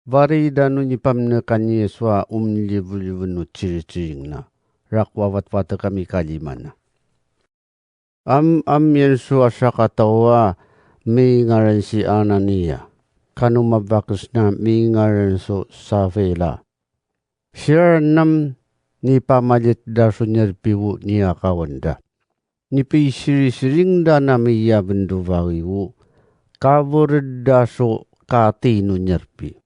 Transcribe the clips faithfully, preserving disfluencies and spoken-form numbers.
Varida no nipamnkan iyan so a omlivoliv o ciriciring na. Rakowat-wat kami kalima na. Am, amiyan so a sakataw a mingaran si Anania, kano mabakes na mingaran so Safira. Siran nam nipamalit da so nyarpi o niyakawan da. Nipisirisiring da na miyaben do vagi o kaboreda so katino nyarpi.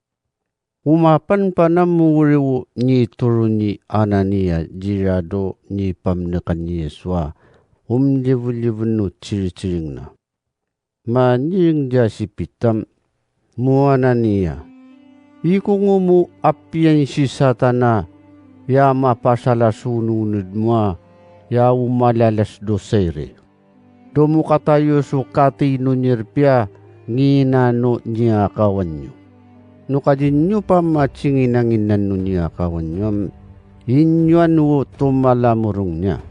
Omapanpan a mowri o nitoro ni Anania di rado nipamnkan iyan so a omlivoliv o ciriciring na. Manireng diya si Pitam, mo Anania, ikongo mo apiyan si Satana ya mapasala so ononed mo a ya o malalas do sere. Do mo katayo so katino nyarpi a nginan o niyakawan iyo. No kadi niyo pamatsinginan nginan o niyakawan iyo am, inyo ano tomalamorong niya.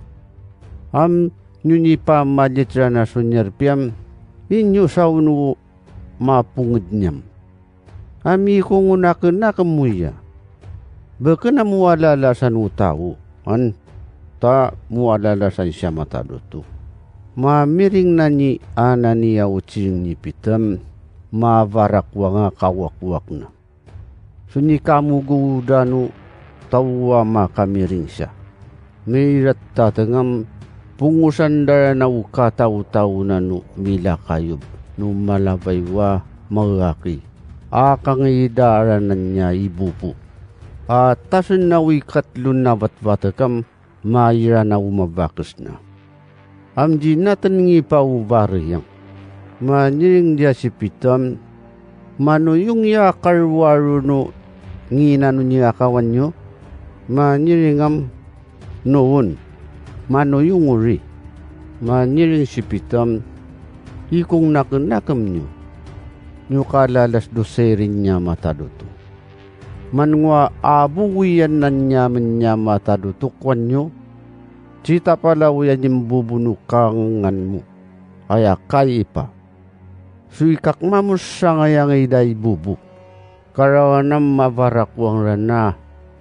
Am, niyo nipamalit rana so nyarpi am, inyo sa ono maponged niyan. Ami ko ngona kena kemoya. Beken a mo alalasan o taw, an, ta mo alalasan siya matadoto. Mamiring na ni Anania o ciring ni Pitam, mabarakowang a kawakwak na. So nikamogodan o taw a makamiring siya. Mirat tatengam, pongosan da rana o katawtaw na no milakayob, no malabay wa magaki. Akangida rana niya i bobo. A tasen na o ikatlo na batbatek am, maira na o mabakes na. Am di naten ngipa o bariyang. Manireng diya si Pitam, manoyong iya karowaro no nginan o niyakawan iyo? Manireng am, noon, manoyong ori. Manireng si Pitam, ikong nakenakem niyo. Niyo kalalas do sere niya matadoto. Manengoa abogoyan na niyamen niya matadoto kowan iyo, citapalaw iyan i mbobo no kangengan mo, aya kaipa. So ikakmamos sangaya ngida i bobo. Karawan am mabarakowang rana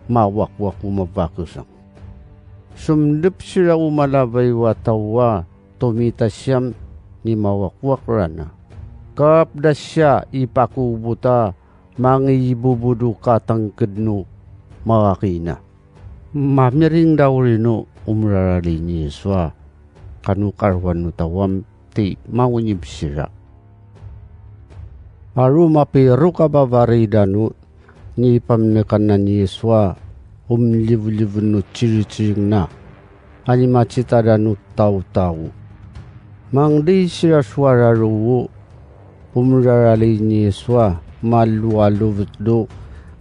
mawakwak o mabakes ang. Somdep sira o malabay wa taw a tomita siyam ni mawakwak rana. Kapda siya ipakobot a mangibobo do katangked no magaki na. Mamiring da ori no o mrarali ni Yeswa, kano karowan o taw am ti maonib sira. Aro mapiro ka ba barida no nipamnekanan ni Yeswa o mlivoliv no ciriciring na, ani macita da no tawtaw. Mangdi sira so wararo o mrarali ni Yeswa, maloalovet do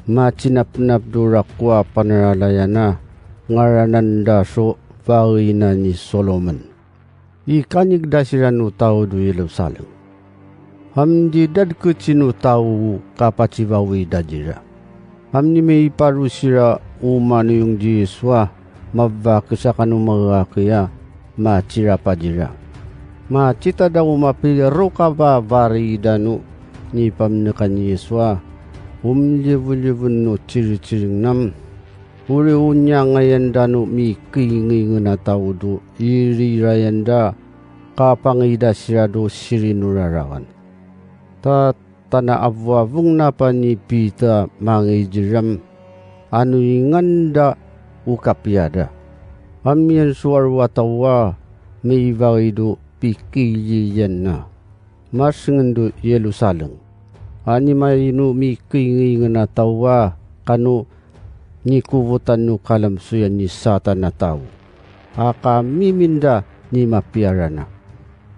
macinapnap do rakowa panaralayan a ngaranan da so Bagina ni Solomon. Ikanigda siran o taw do Yerusalem. Am di da dkecin o taw o kapacibawi da dira. Am ni miparo sira o manoyong di Yeswa, mabakes a kano magaki a macirapad ira. Macita da o mapiro ka ba barida no nipamnekan ni Yeswa o mlivoliv no ciriciring na. Ori o niyangayan da no mikiingingen a taw do irirayan da, kapangida sira do sirin o rarawan. Ta tana a bowabong na panipita mangidiram, ano ingan da o kapiya da. Amiyan so aro a taw a mibawi do pikiliyan na. Masengen do Yerusalem. Ani maino mikiingingen a taw a kano nikobotan o kalamsoyan ni Satan a taw a kamiminda ni mapiya rana.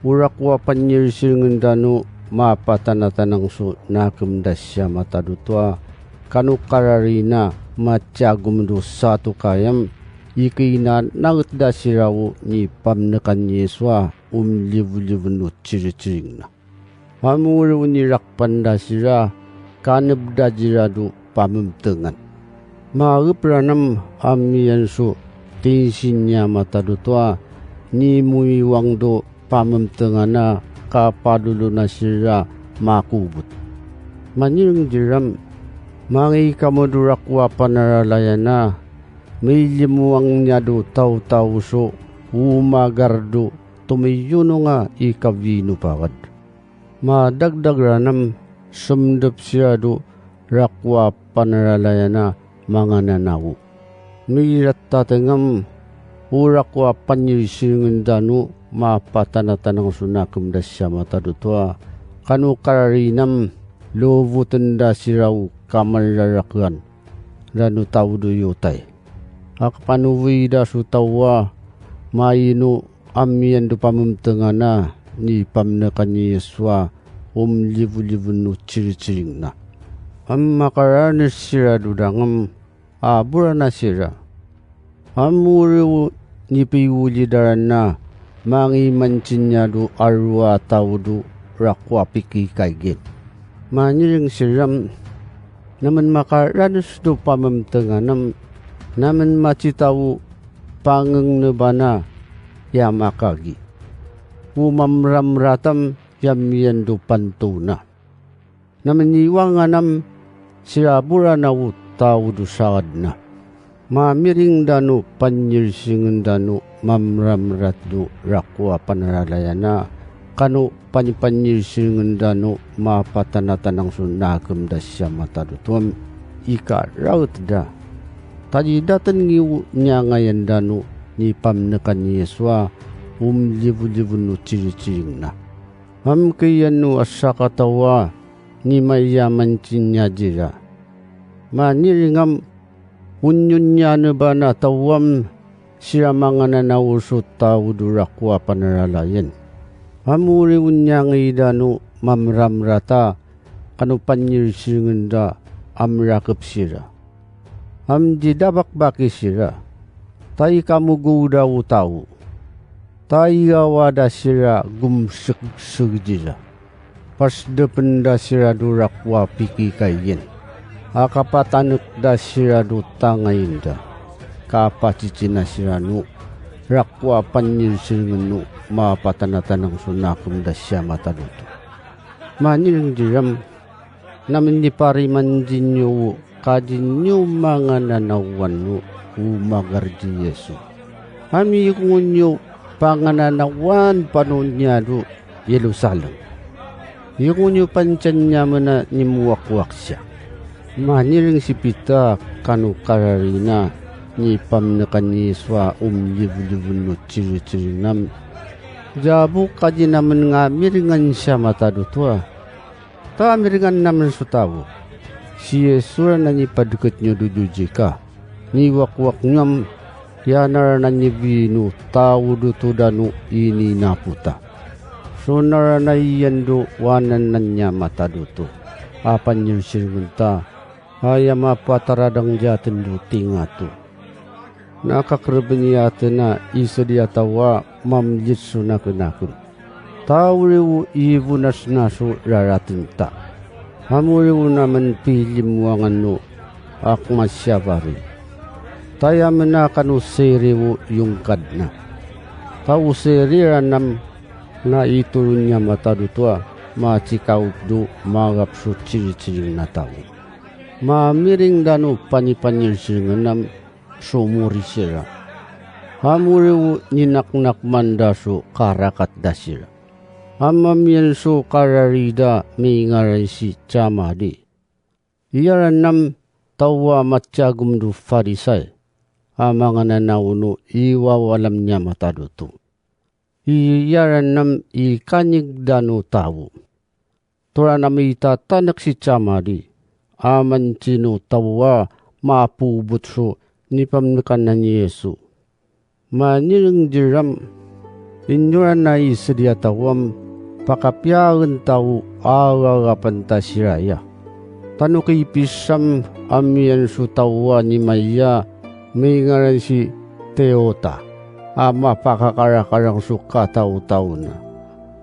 O rakowa panyirisiringen da no mapatanatanang so nakem da siya matadoto a kano karari na matiyagom do Satukaya am, ikinananget da sira o nipamnekan ni Yeswa o mlivoliv no ciriciring na. Amori o nirakpan da sira, kaneb da dira do pamemtengan. Maep ran am amiyan so tinsin iyan matadoto a nimoiwang do pamemtengan a kapadolona sira makobot. Manireng diram, Mangi kamo do rakowa panaralayan a mailimoang niyan do tawtaw so omagar do tomiyonong a ikawinopakad. Madagdag ran a semdep siran do rakowa panaralayan a mangananaw. Mirattateng a o rakowa panyirsiringen tano mapatanatanang so nakem da siya matadotoa, kano kararinan loboten da siran o kamararakean rano taw do yotay. A kapanowi da so taw a maino a miyan do pamemtengan a nipamnekan i Yesu a omlibolibo no ciriring na. A makaranes siran do dangem a borana siran. A mori o nipiwoli daran a mangimanci niyan do aro a taw do rakowa pikikaigen. Maniring siran, namen makaranes do pamemtengan a namen macitaw o pangengneban a ya makagi. O mamramratan ya miyan do panto na. Namen iwangan a siran borana o taw do sangad na. Mamiring tano panyirsiringen tano mamramrat do rakowa panaralayan a kano panypanyirsiringen tano mapatanatanang so nakem da siya matadotoa ikaraot da. Tadi daten ngiyo niyangayan tano nipamnekan i Yesu a omlibolibo no ciriring na. Amkiyano a sakataw a nimayaman ci niyan dira. Maniring a onyon niyan ba na taw a siran mangananaw so taw do rakowa panaralayan. A mori o niyangi tano mamramrata kano panyirsiringen da a merakep siran. Amdi da bakbaki siran. Ta ikamogoda o taw. Ta iyawa da siran gomsegseg dira. Pasdepen da siran do rakowa pikikaigen. A kapatanek da siran do tangayin da. Kapacicina siran o rakowa panyirsiringen o mapatanatanang so nakem da siya matadoto. Maniring dira, namen di pariman di niyo o ka di niyo mangananawan o omagar di Yesu. A miyikongon iyo pangananawan pano niyan do Yerusalem. Iyikongon iyo pancan niyan amen a nimowakowak siya. Maniring si Pitar kano kararina nipamnekan i Yesu a omlibolibo no ciriring na. Jabo ka di namen nga miringan siya matadotoa. Ta miringan namen so taw. Si Yesu ran a nipadeket niyo do jojika. Niwakowak niyo a, ya narana nibi no taw do toda no ininapota. So narana iyan do wanan niyan matadoto. A panyirsiringen ta. Aya mapataradang di aten do tingato. Na kakereben i aten a isedi a taw a mamlid so nakenaken. Ta oriwo i bonas na so raraten ta. A moriwo namen pilimoangan o akmas ya bari. Ta aya mena kano seri o yongkad na. Ta o seri ranan na itoron iyan matadotoa macikaop do magap so ciriring na taw. Mamiring dano panipanyirsiringen a somori siran. A moriwo ninaknak man da so karakat da siran. A mamiyan so karari da mingaran si Camadi. Iyaran a taw a matiyagom do Farisai. A mangananaw no iwawalam niyan matadoto. Iyaran a ikanig dano taw. Toran a mitatanek si Camadi, a mancino taw a mapobot so nipamnekanan i Yesu. Maniring diran, inyoran a isedi a taw a pakapiyagen taw a gagapan ta siraya. Tano kipisam a miyan so taw a nimaya mingaran si Teota, a mapakakarakarang so katawtaw na.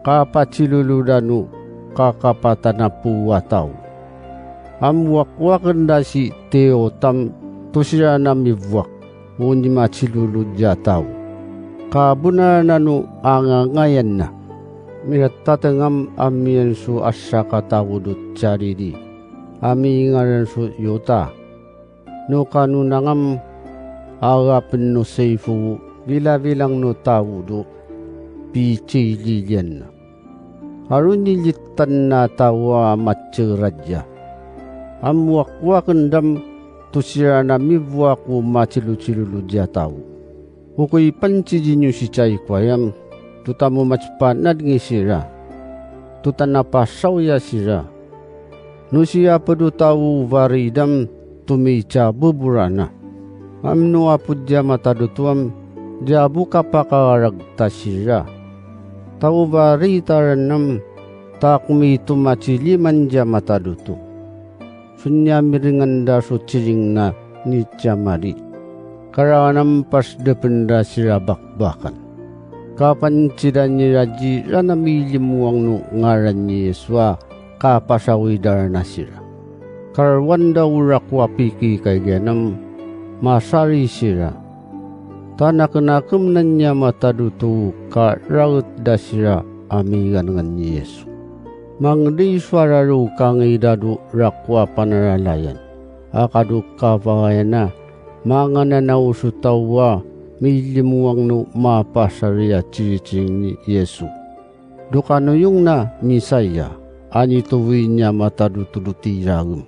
Kapacilolo dano kakapatan a powataw. A mowakwaken da si Teota a to siran a mibowak o nimacilolod a taw. Kabonaran ano angangayan na. Miratateng a miyan so asakataw do Caridi. a mingaran so Yuta. No kano nangam a apen o seyf o bilabilang o taw do pithililian na. Aro nilitan a taw a matse radya. Amwakwaken dam to siran a mibowa ko matilotilo diya taw. Okoy pansidi niyo si Chay ko ayam, to tamo matspanadngi sira, to tana pasawiya sira. No siyaped o taw o bari dam to micabebora na. Amno apo diya matado to am, diya bo kapakaaragta sira. Taw o bari taran am, ta ko mito matsiliman diya matado to. So niya miringan da so tsiring na ni Tiyamari. Karawan am pasdepen da sira bakbakan. Kapansidan iran a milimowang o ngaran i Yesu a kapasawi da ran a sira. Karawan da o rako a pikikaigiyan am masari sira. Tanakenakem nan niya matado to ka raet da sira a migangan i Yesu. Mangedi so araro kangida do rako a panaralayan. A kado kapangayana, mangananaw so taw a milimowang o mapasari a tsiritsiring ni Yesu. Do kano yong na Misaya, a nitowi niya matado to do tiragem.